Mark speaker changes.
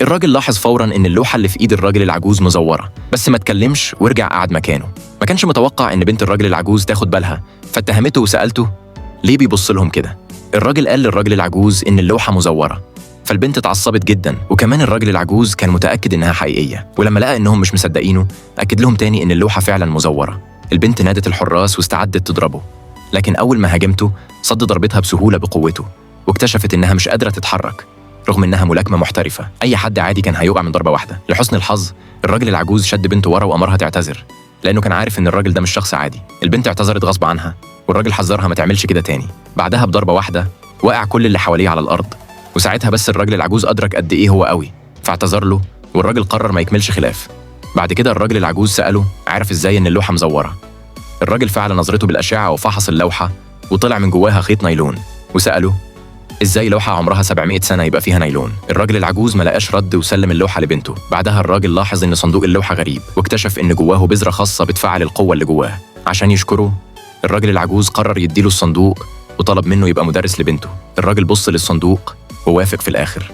Speaker 1: الراجل لاحظ فورا ان اللوحة اللي في ايد الراجل العجوز مزوره، بس ما اتكلمش ورجع قعد مكانه. ما كانش متوقع ان بنت الراجل العجوز تاخد بالها، فاتهمته وسالته ليه بيبص لهم كده. الراجل قال للراجل العجوز ان اللوحة مزوره، فالبنت اتعصبت جدا، وكمان الراجل العجوز كان متاكد انها حقيقية، ولما لقى انهم مش مصدقينه اكد لهم تاني ان اللوحة فعلا مزوره. البنت نادت الحراس واستعدت تضربه، لكن اول ما هاجمته صد ضربتها بسهولة بقوته، واكتشفت انها مش قادرة تتحرك رغم انها ملاكمة محترفه. اي حد عادي كان هيقع من ضربه واحدة. لحسن الحظ الراجل العجوز شد بنته ورا وامرها تعتذر، لانه كان عارف ان الراجل ده مش شخص عادي. البنت اعتذرت غصب عنها، والراجل حذرها ما تعملش كده تاني. بعدها بضربه واحدة وقع كل اللي حواليه على الارض، وساعتها بس الراجل العجوز ادرك قد ايه هو قوي، فاعتذر له، والراجل قرر ما يكملش خلاف. بعد كده الراجل العجوز سأله عرف ازاي ان اللوحة مزوره. الراجل فعل نظرته بالاشعه وفحص اللوحة، وطلع من جواها خيط نايلون، وسأله ازاي لوحة عمرها 700 سنة يبقى فيها نايلون. الراجل العجوز ما لقاش رد وسلم اللوحة لبنته. بعدها الراجل لاحظ ان صندوق اللوحة غريب، واكتشف ان جواه بذرة خاصة بتفعل القوة اللي جواه. عشان يشكره الراجل العجوز قرر يديله الصندوق وطلب منه يبقى مدرس لبنته. الراجل بص للصندوق ووافق في الآخر.